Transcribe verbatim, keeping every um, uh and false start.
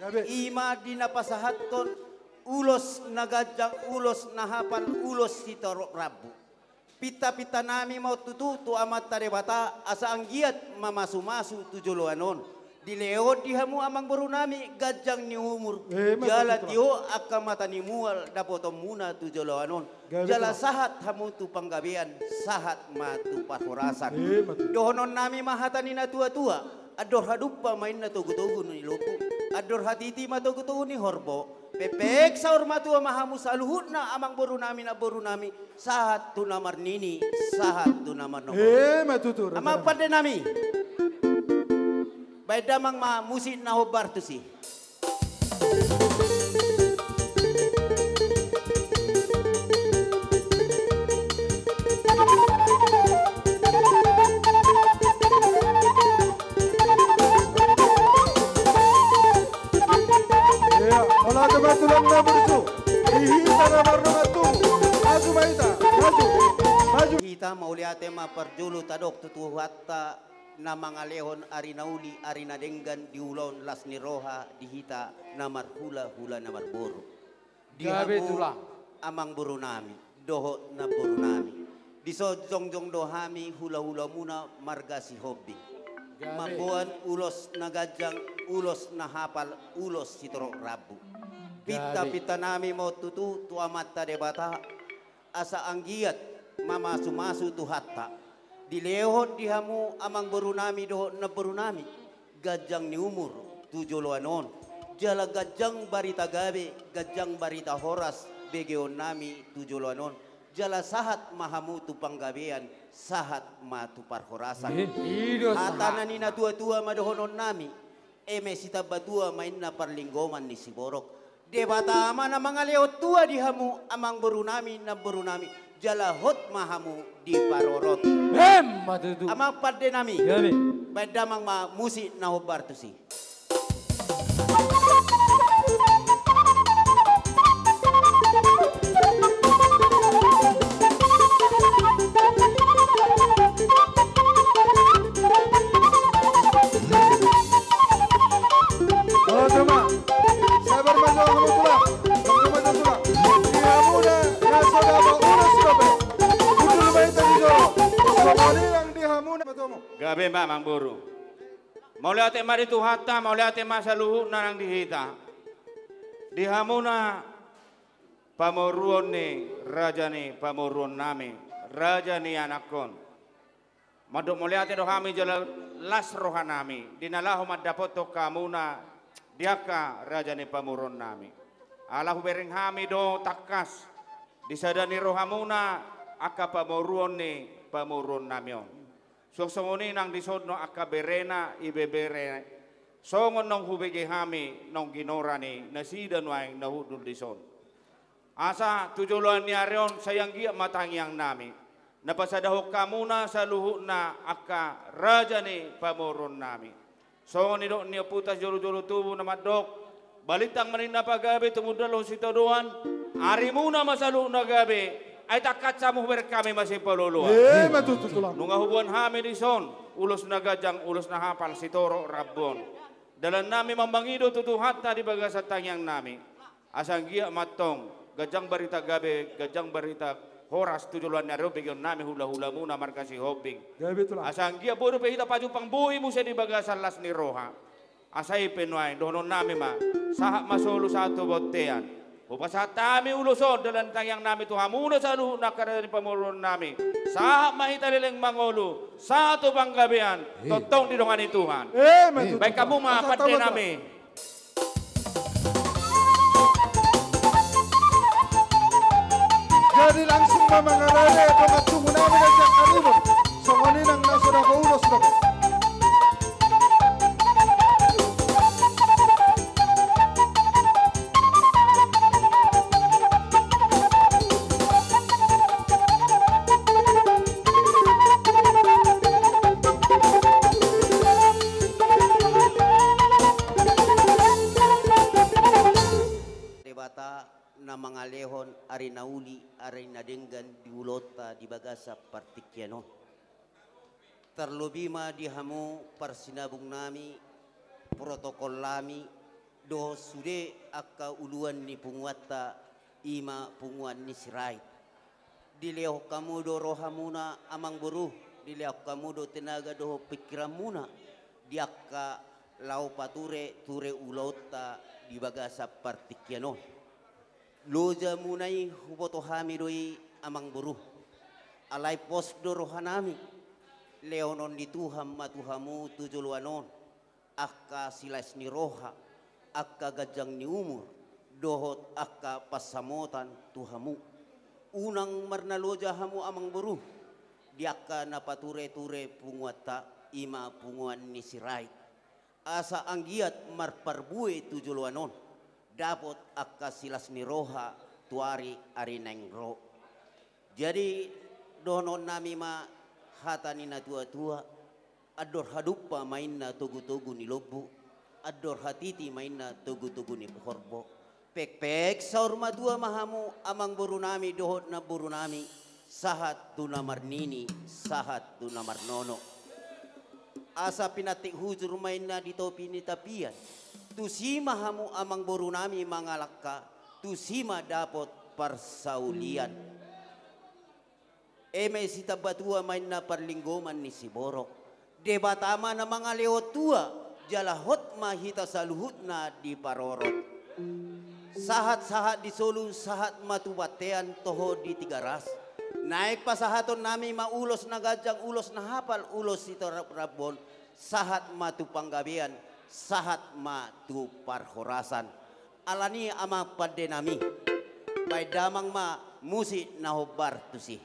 Gabe. I ma di na pasahathon ulos na ganjang, ulos na hapal, ulos sitorop rambu. Pintapinta nami ma on tutu tu Amanta Debata, asa anggiat mamasumasu tu joloan on. Dilehon di hamu amangboru nami ganjang ni umur. Eh, ma jala tutu, tiop angka mata ni mual dapotonmuna tu joloan on. Gabe, jala tulang. Sahat hamu tu panggabean, sahat ma tu parhorasan. Eh, ma tutu. Dohonon nami ma hata ni na tuatua. Andor hadumpa ma inna togutogu ni lombu. Andor hatiti ma togutogu ni horbo. Pepek saur matua ma hamu saluhutna amangboru nami, namboru nami. Sahat tu na marnini, sahat tu na marnono. Eh, ma tutu. Amang pande nami. Baen damang ma musik na hombar tusi. Ia, mauliate ma tulang na burju. Di hita na mardongan tubu. Maju ma hita, maju, maju. Hita mauliate ma parjolo tadok tu Tuhanta na mangalehon ari na uli, ari na denggan, di ulaon las ni roha di hita na marhulahula na marboru. Di hamu, gabe tulang, amangboru nami dohot namboru nami. Dison jongjong do hami hulahulamuna marga Sihombing. Gabe. Mamboan ulos na ganjang, ulos na hapal, ulos sitorop rambu. Gabe. Pintapinta nami ma on tutu tu Amanta Debata, asa anggiat mamasumasu Tuhanta. Dilehon di hamu amangboru nami dohot namboru nami ganjang ni umur tu joloan on. Jala ganjang barita gabe, ganjang barita horas begeon nami tu joloan on. Jala sahat ma hamu tu panggabean, sahat ma tu parhorasan. Eh, i do sahat. Hata na ni na tuatua ma dohonon nami. Eme sitambatua ma inna parlinggoman ni siborok. Debata ma na mangalehon tua di hamu amangboru nami, namboru nami. Jala hot ma hamu diparorot. Emma tutu. Amang pande nami. Gabe. Baen damang ma musik na hombar tusi. Halo, Joma. Sabar ma jo hamu, Tulang. Sabar ma jo, Tulang. Di hamuna na so dapot ulos dope. Hundul ma hita di jolo. Songon i nang di hamuna patomu. Gabe ma, Amangboru. Mauliate ma di Tuhanta, mauliate ma saluhutna nang di hita. Di hamuna pamoruon ni raja ni pamoruon nami, raja ni anakkon. Mandok mauliate do hami jala las roha nami di na laho mandapothon hamuna di angka raja ni pamoruon nami. Ala hubereng hami do tangkas di sada ni rohamuna angka pamoruon ni pamoruon nami on. Suang songon i nang dison do angka berena, ibebere, songon naung hubege hami naung ginora ni nasida nuaeng na hundul dison. Asa tu joloan ni ari on sai anggiat ma tangiang nami na pasadahon hamuna saluhutna angka raja ni pamoruon nami. Songon nidok ni ompunta sijolojolo tubu na mandok, balintang ma ninna pagabe, tumundalhon sitadoan, arimuna ma saluhutna gabe, ai tangkas hamu hubereng hami masipaolooloan. Emma tutu, Tulang. Nunga huboan hami dison ulos na ganjang, ulos na hapal, sitorop rambu on. Dalan nami mambangido tu Tuhanta di bagasan tangiang nami. Asa anggiat ma antong ganjang barita gabe, ganjang barita horas tu joloan ni ari on begeon nami hulahulamuna marga Sihombing. Gabe, Tulang. Asa anggiat boi dope hita pajumpang boi muse di bagasan las ni roha. Asa i pe nuaeng dohonon nami ma, sahat ma solu sahat tu bontean. Hupasahat hami ulos on dalan tangiang nami tu hamuna saluhutna angka raja ni pamoruon nami. Sahat ma hita leleng mangolu, sahat tu panggabean. Eh. Tongtong didongani Tuhan. Emma tutu. Baen hamu ma pande nami. Jadi langsung ma mangarade dongan tubu nami na sian Karimun. Songon i nang na so dapot ulos dope. Debata na mangalehon ari na uli, ari na denggan di ulaonta di bagasan partingkian on. Tarlobi ma di hamu parsinabung nami, protokol nami, Dohot sude angka uluan ni punguanta, i ma punguan ni Sirait. Dilehon hamu do rohamuna, amangboru, dilehon hamu do tenaga dohot pingkiranmuna di angka laho pature ture ulaonta di bagasan partingkian on. Lojamuna i huboto hami do i, amangboru. Alai pos do rohanami, lehonon ni Tuhan ma tu hamu tu joloan on angka silas ni roha, angka ganjang ni umur, dohot angka pansamotan tu hamu. Unang marnaloja hamu, amangboru, di angka na pature-ture punguanta, i ma punguan ni Sirait. Asa anggiat marparbue tu joloan on, dapot angka silas ni roha tu ari-ari naeng ro. Jadi, dohononnami ma hata ni na tua-tua: Andor hadumpa ma inna togu-togu ni lombu, andor hatiti ma inna togu-togu ni horbo. Pekpek saur matua ma hamu, amangborunami dohot namborunami, sahat tu na marnini, sahat tu na marnono. Asa pinantik hujur ma inna di topi ni tapian. Tusi ma hamu, amangborunami, mangalangka, tusi ma dapot parsaulian. Eme sitambatua ma inna parlinggoman ni siborok. Debata ma na mangalehon tua, jala hot ma hita saluhutna diparorot. Sahat-sahat di solu, sahat ma tu bontean, toho di Tigaras. Naeng pasahatonnami ma ulos na ganjang, ulos na hapal, ulos sitorop Rambon, sahat ma tu panggabean, sahat ma tu parhorasan. Alani i, amang pandenami, baen damang ma musik na hombar tusi.